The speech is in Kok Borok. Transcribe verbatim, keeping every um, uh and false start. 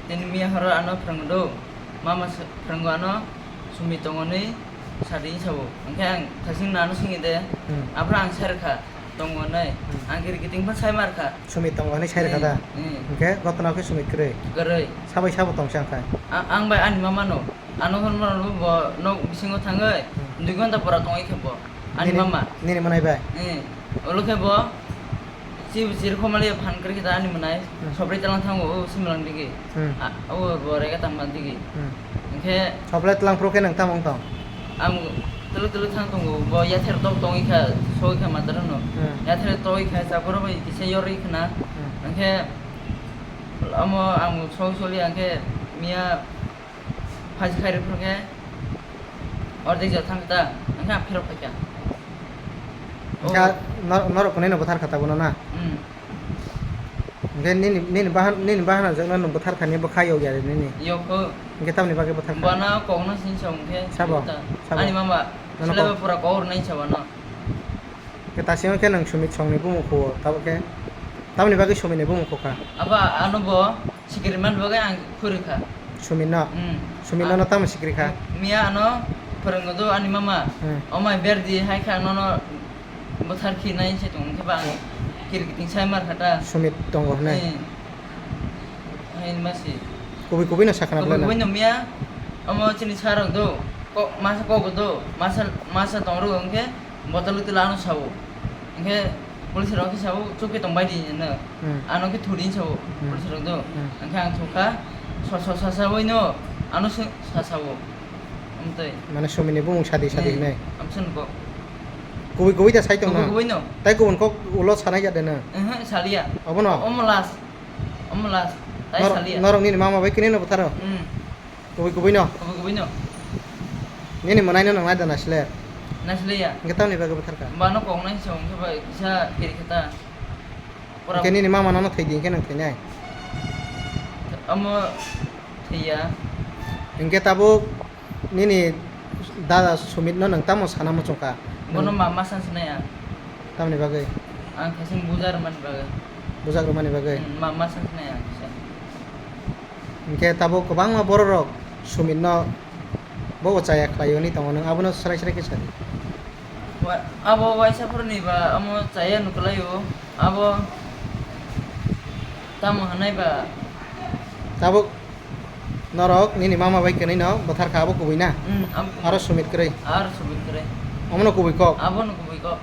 Tini miya horo ano phwrwngdo, mama s-, phwrwngo ano Sumit tongo hinwi sadi hinwi sabo. Hwnkhe ang thasing no ano singwi de, Hmm. Aphuru ang sai rwkha tongo hinwi. Hmm. Ang kiri kiting phano sai ma rwkha. Sumit tongo hinwi sai rwkha da? Hmm, hmm. Hwnkhe gotna khe Sumit kwrwi? Kwrwi. Sabai sabo tong se ang khai? A-, ang bai ani mama no. Ano hwnmano bo nok bisingo thangwi Hmm. dui ghonta pora tongwi khe bo. Ani Nini, mama. Nini mwnai bai? Eh, olo khe bo, si, si rwkho mali phan kwrwi khe ta ani mwnai, Hmm. Sobrai talang thango, o Simlang digi. Hmm. A, o bo rega tangma digi. Hmm. Hwnkhe Sobrai talang phuru khe nwng tamo wng tong? Ang tulu tulu thang tongo, bo yathar tok tongwi kha, soi kha mataro no. Hmm. Yathar tokwi kha, chaporo bai kisa yorwi khna. Hmm. Hwnkhe omo ang soi soli hwnkhe miya Phai khairok phano khe ordek jora thang kha ta, hwnkhe ang phirok phai kha. Hwnkhe Oh. nor-, norok kwnwi no bwthar kha ta bono na? Hmm. Hwnkhe nini, nini bahan, nini bahan jwk no nwng bwthar kha ni bwkha yok ya nini? Yok kho. Hwnkhe tamni bagwi bwthar kha? Bana kok no sini sa hwnkhe Sabo? ta. Sabo? Ani mama, Nono seleba kok- pura kok rwnai sa bana. Khe ta simi khe nwng Sumit songni bumung khuo, tabuk khe tamoni bagwi Sumit ni bumung khukha? Abo ano bo sikiri man bagwi ang khuri kha. Sumit no? Hmm. Sumit no, Ah. no tamo sikiri kha? Miya ano phwrwngdo ani mama. Hmm. Omai berdi hai kha nono bwthar khi nai se tong khe ba ang kiri kiting sai mar kha ta. Sumit tongo hwnwi? Hmm. Hai ma si. Kubui kubui no sakha na Kubui belai na? kubui no miya omo chini sir rok do. Ko masa kok do. Masa, masa tong rok hwnkhe Botol tila ano sabo. Hwnkhe police rok khe sabo, "Chukhe tong bai di," hino. Hmm. Ano khe thudi sabo, Hmm. police rok do. Hmm. Hwnkhe ang thukha, so, so, sa, sa, oi no, ano se, sa, sabo. Amtwi. Mane Sumit ni bumung sadi, sadi Hmm. hinai. Amsa nugo. Kubui, kubui da sai tong Kubui, na? kubui no. Tai kubun kok ulo sanai ya de na? Ehe, salia. Obo no? Omo last. Omo last. Tai Nor-, salia. Norok nini mama bai kini no bwtharo? Hmm. Kubui kubui no? Kubui kubui no. Nini mwnai no nang nai da naisle? Naisle ya. Hwnkhe tamni bagwi bwthar kha? Bano kok nai se hwnkhe bai kisa kiri khe ta. Pura Hwnkhe nini mama no thwi di hwnkhe nwng thwi nai? Omo thwi ya. Hwnkhe tabuk nini dada Sumit no nwng tamo sana muchung kha? Bono ma, ma san sinai ya. Tamni bagwi? Ang khaising bujar man bagwi. Bujak rwmani bagwi? Hmm, ma, ma san sinai ya kisa. Hwnkhe tabuk kwbangma bororok Sumitno bobo chaya khlaio hwnwi tongo, nwng abono srai srai khe sa di. Wa-, abo waisa phuruni ba amo chaya nuklaio, abo tamo hwnai ba. Tabuk norok nini mama bai kwnwino bwtharkha, abo kubui na? Hmm, abo kubui. Aro Sumit kwrwi? Aro Sumit kwrwi. Omono kubui kok? Abono kubui kok.